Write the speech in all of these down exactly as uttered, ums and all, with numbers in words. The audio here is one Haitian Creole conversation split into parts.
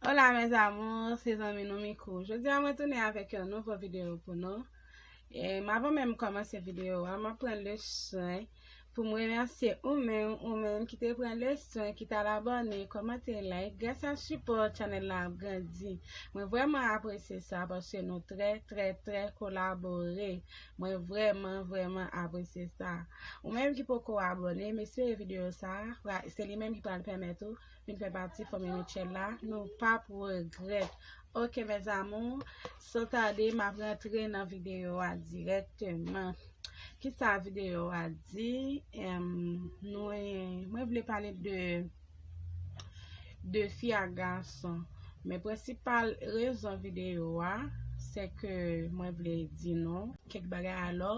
Hola mes amours, se zanmi nou Mikou. Jodi a mwen tounen avèk yon nouvo videyo pou nou. E, m, avan menm kòmanse videyo a, m ap pran le swen pou m remèsye ou menm, ou menm ki te pran le swen, ki t al abòne, kòmante, like. Gras a sipò, chanèl la ap grandi. Mwen vrèman apresye sa paske nou trè, trè, trè kolabore. Mwen vrèman, vrèman apresye sa. Ou menm ki poko abòne, m espere videyo sa, se li menm ki pral pèmèt ou vin fè pati fanmi Mitchell la, nou p ap regrèt. Ok mes amours, san tade, m ap rantre nan videyo a dirèkteman. Kisa videyo a di? Em, nou, mwen vle pale de, de fi ak gason. Men prensipal rezon videyo a, se ke mwen vle di nou kèk bagay, alò,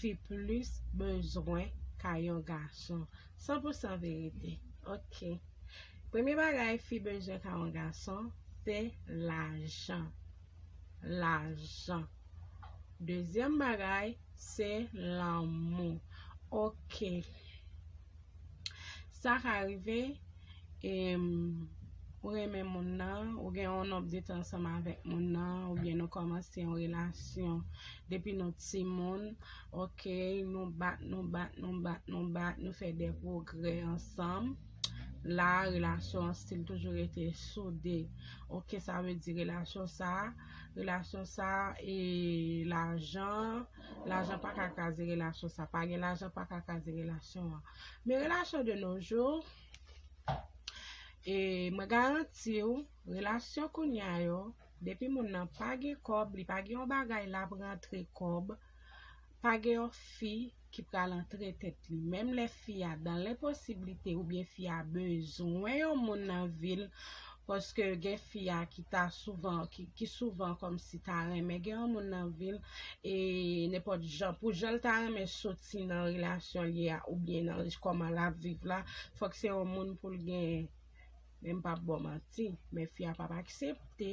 fi plis bezwen ka yon gason. San pou san verite. Ok. Premye bagay fi bezwen ka yon gason, se lajan. Lajan. Dezyèm bagay, se lanmou. Ok. Sa ka rive, em, ou renmen moun nan, ou gen yon nonb de tan ansanm avèk moun nan, oubyen nou kòmanse yon relasyon depi nou timoun, ok, nou bat, nou bat, nou bat, nou bat, nou fè de pwogrè ansanm. La, relasyon an still toujou rete soude. Ok, sa vle di relasyon sa, relasyon sa, e lajan, lajan pa ka kraze relasyon sa. Pa gen lajan, pa ka kraze relasyon an. Men relasyon de nos jours, e mwen garanti w, relasyon kounye a yo, depi moun nan pa gen kòb, li pa gen yon bagay l ap rantre kòb, pa gen yon fi ki pral antre tèt li. Menm lè fi a dan lenposiblite oubyen fi a bezwen yon moun nan vi l, paske gen fi a ki ta souvan, ki, ki souvan kòmsi ta renmen gen yon moun nan vi l, e nenpòt jan, pou jan l ta renmen soti nan relasyon l ye a, oubyen nan kòman l ap viv la, fòk se yon moun pou l genyen. Men m p ap ba w manti, men fi a p ap aksepte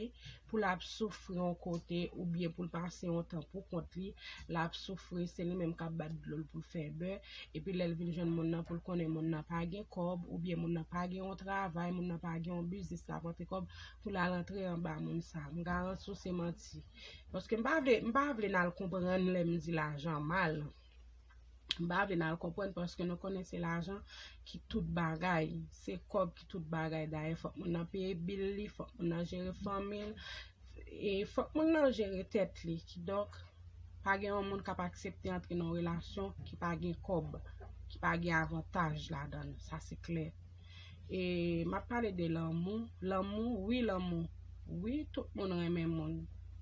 pou l ap soufri yon kote oubyen pou l pase yon tan pou kont li, l ap soufri, se li menm k ap bat dlo l pou l fè bè, epi lè l vin jwenn moun nan pou l konnen moun nan pa gen kòb, oubyen moun nan pa gen yon travay, moun nan pa gen yon biznis l ap rantre kòb, pou l al antre anba moun sa. M garanti w se manti. Paske m pa vle, m pa vle n al konprann lè m di lajan mal. M pa vle n al konprann paske nou konnen se lajan ki tout bagay. Se kòb ki tout bagay. Dayè, fòk moun nan peye bil li, fòk moun nan jere fanmi l, e fòk moun nan jere tèt li. Kidonk, pa gen yon moun k ap aksepte antre nan yon relasyon ki pa gen kòb, ki pa gen avantaj ladan l. Sa se klè. E m ap pale de lanmou. Lanmou, wi, lanmou. Wi, tout moun renmen moun.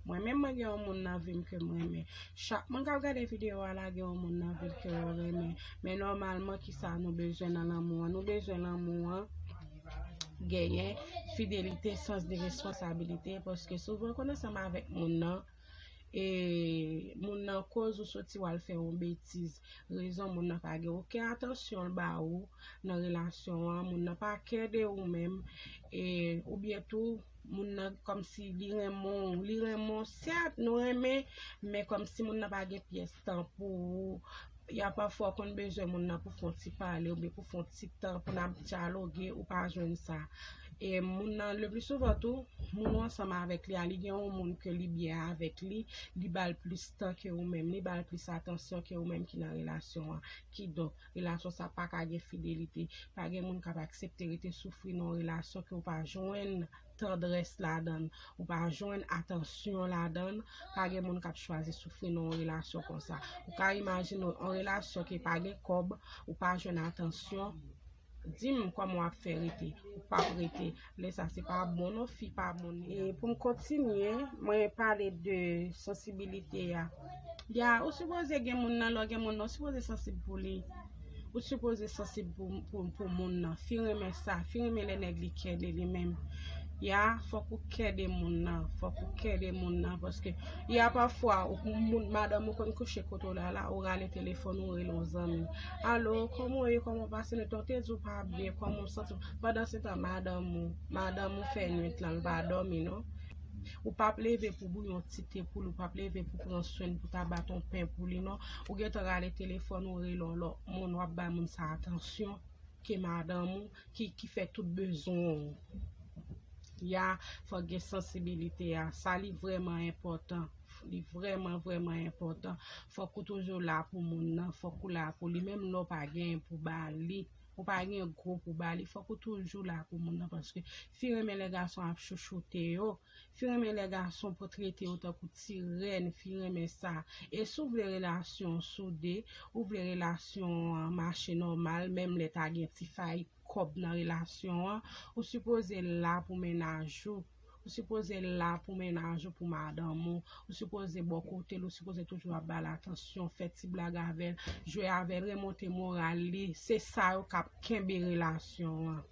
Mwen menm, mwen gen yon moun nan vi m ke m renmen. Chak moun k ap gade videyo a la gen yon moun nan vi l ke yo renmen. Men nòmalman, kisa nou bezwen nan lanmou an? Nou bezwen lanmou an genyen fidelite, sans de responsabilite, paske si w pran kò ansanm avèk moun nan, e moun nan koz ou soti w al fè yon betiz. Rezon, moun nan pa gen okenn atansyon l ba ou nan relasyon an, moun nan pa kè de ou menm, e, oubyen tou, moun nan kòmsi li renmen w, li renmen w, sèt, nou renmen, men kòmsi moun nan pa gen pyès tan pou ou. Ya pafwa w konn bezwen moun nan pou fè yon ti pale oubyen pou fè yon ti tan pou n ap dyaloge, ou pa jwenn sa. E moun nan, le pli souvan tou, moun ou ansanm avèk li a, li gen yon moun ke li byen avèk li, li ba l plis tan ke ou menm, li ba l plis atansyon ke ou menm ki nan relasyon an. Kidonk, relasyon sa pa ka gen fidelite. Pa gen moun k ap aksepte rete soufri nan yon relasyon ke w pa jwenn tandrès ladan l, ou pa jwenn atansyon ladan l. Pa gen moun k ap chwazi soufri nan yon relasyon konsa. Ou ka imajine w, yon relasyon ke pa gen kòb, ou pa jwenn atansyon. Di m kòman w ap fè rete? Ou p ap rete. Lè sa se pa bon non, fi pa bon. E pou m kontinye, mwen pale de sansibilite a. Ya, ou sipoze gen moun nan, lè w gen moun nan, ou sipoze sansib pou li. Ou sipoze sansib pou, pou, pou moun nan. Fi renmen sa, fi renmen lè nèg li kè de li menm. Ya, fòk ou kè de moun nan, fòk ou kè de moun nan, paske ya pafwa, ou, moun, madanm ou konn kouche kote w la, la, ou rale telefòn, ou rele yon zanmi. Alo, kòman w ye, kòman w pase nwit lan? Te di w pa byen, kòman w santi w? Pandan se tan, madanm ou, madanm ou fè nwit lan, l pa dòmi non. Ou p ap leve pou bouyi yon ti te pou li, ou p ap leve pou pran swen l, pou ta bat yon pen pou li non. Ou gentan rale telefòn, ou rele yon lòt moun, w ap bay moun sa atansyon ke madanm ou ki, ki fè tout bezwen w. Ya, fòk gen sansibilite a. Sa li vrèman enpòtan. Li vrèman, vrèman enpòtan. Fòk ou toujou la pou moun nan. Fòk ou la pou li. Menm lè w pa gen pou ba li. Ou pa gen gwo pou ba li. Fòk ou toujou la pou moun nan. Paske fi renmen lè gason ap chouchoute yo. Fi renmen lè gason pou trete yo tankou ti rèn. Fi renmen sa. E si w vle relasyon soude, ou vle relasyon an mache nòmal, menm lè ta gen ti fay kòb nan relasyon an, ou sipoze la pou mennaj ou. Ou sipoze la pou mennaj ou, pou madanm ou. Ou sipoze bò kote l, ou sipoze toujou ap ba l atansyon, fè ti blag avè l, jwe avè l, remonte moral li. Se sa yo k ap kenbe relasyon an.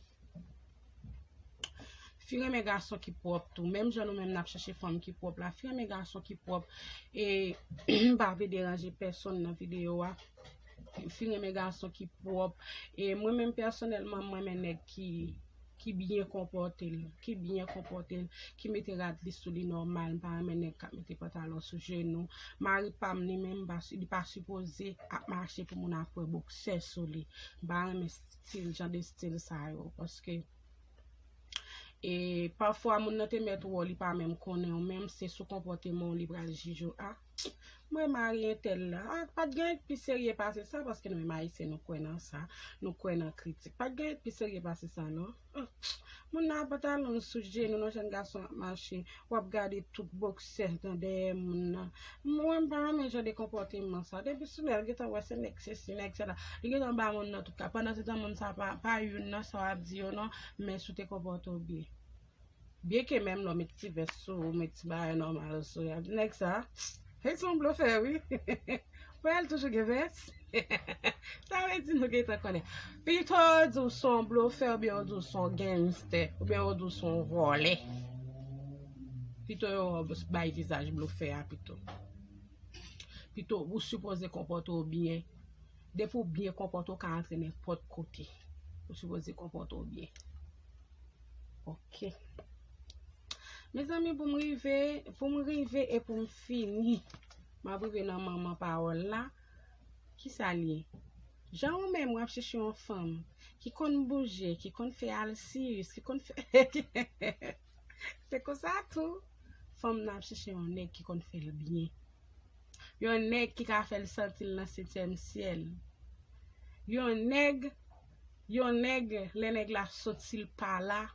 Fi renmen gason ki pwòp tou. Menm jan nou menm n ap chèche fanm ki pwòp la, fi renmen gason ki pwòp. E m pa vle deranje pèsonn nan videyo a. Fi renmen gason ki pwòp. E mwen menm pèsonèlman, mwen renmen nèg ki, ki byen konpòte l, ki byen konpòte l, ki mete rad li sou li nòmal. M pa renmen nèg k ap mete pantalon sou jenou. Mari pa m li menm, pa si- li pa sipoze ap mache pou moun ap wè boksè sou li. M pa renmen stil, jan de stil sa yo, paske e pafwa moun nan te mèt ou, li pa menm konnen w, menm se sou konpòteman w li pral jije w. A, mwen mari entèl la. A, pa t gen anyen k pi serye pase sa, paske nou menm Ayisyen, nou kwè nan sa. Nou kwè nan kritik. Pa t gen anyen k pi serye pase sa, non. Moun nan ap pantalon sou jenou, nan jèn gason ap mache. W ap gade tout boksè nan dèyè moun nan. Mwen, m pa renmen jan de konpòteman sa. Depi sou lè l gentan wè se nèg sesi, nèg sela. Li gentan ba moun nan tout ka. Pandan se tan moun sa pa, pa youn nan sa w ap di yo non, men si w te konpòte w byen. Byenke menm lè w met ti vès sou ou, met ti bagay nòmal sou ou, y ap di nèg sa, se yon blofè wi. Wè l toujou gen vès. Sa vle di nou gentan konnen. Pito yo di w se yon blofè oubyen yo di w se yon gangstè, oubyen yo di w se yon vòlè. Pito yo bay vizaj blofè a pito. Pito ou sipoze konpòte w byen. Depi w byen konpòte w ka antre nenpòt kote. Ou sipoze konpòte w byen. Ok. Mezanmi, pou m rive, pou m rive e pou m fini, m ap rive nan manman pawòl la. Kisa l ye? Jan ou menm w ap chèche yon fanm ki konn bouje, ki konn fè alsiyis, ki konn fè Se konsa tou, fanm nan ap chèche yon nèg ki konn fè l byen. Yon nèg ki ka fè l santi l nan setyèm syèl. Yon nèg, yon nèg, lè nèg la soti l pa la.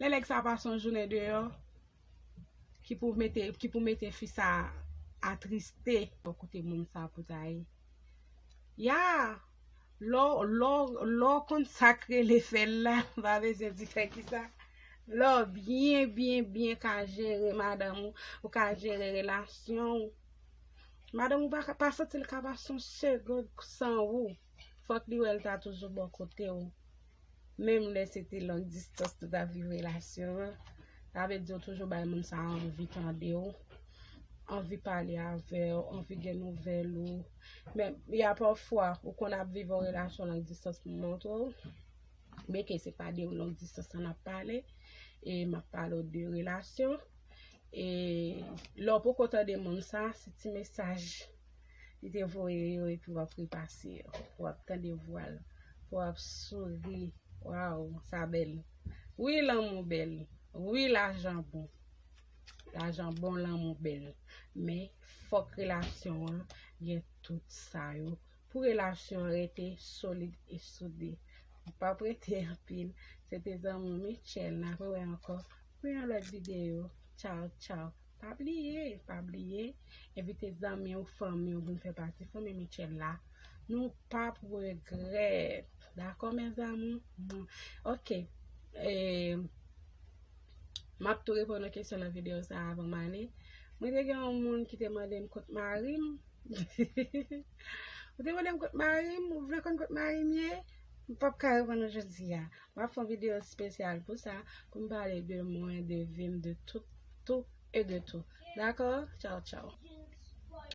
Lè nèg sa pase yon jounen deyò, ki pou mete, ki pou mete fi sa atriste. Bon, kote moun sa pou ta ye. Ya, lè w, lè w, lè w konn sa k rele fè l la, m pa bezwen di fè kisa. Lè w byen, byen, byen ka jere madanm ou, ou ka jere relasyon ou. Madanm ou pa, pa santi l ka pase yon segonn san ou. Fòk li wè l ta toujou bò kote w. Menm lè se te long distans nou t ap viv relasyon an, sa vle di w toujou bay moun sa a anvi tande w, anvi pale avè w, anvi gen nouvèl ou. Men, y a pafwa, ou konn ap viv yon relasyon long distans pou montre w. Byenke se pa de long distans lan n ap pale, e m ap pale w de relasyon. E lè w poko tande moun sa, se ti mesaj li te voye yo, epi w ap repase yo. W ap tande vwa l, w ap souri. Waw, sa bèl. Wi, lanmou bèl. Wi, lajan bon. Lajan bon, lanmou bèl. Men, fòk relasyon an gen tout sa yo. Pou relasyon an rete solid e soude. M p ap rete anpil. Se te zanmi w Mitchell. N ap rewè ankò pou yon lòt videyo. Tchaw, tchaw. Pa bliye, pa bliye, envite zanmi w, fanmi w vin fè pati fanmi Mitchell la. Nou p ap regrèt. Dakò, mes amours? Bon, ok. E, m ap tou reponn yon kesyon nan videyo sa a avan m ale. Mwen te gen yon moun ki te mande m kot mari m. Ou te mande m kot mari m, ou vle konn kot mari m ye? M p ap ka reponn ou jodi a. M ap fè yon videyo espesyal pou sa, pou m pale de mwen, de vi m, de tout, tout e de tout. Dakò? Tchaw, tchaw.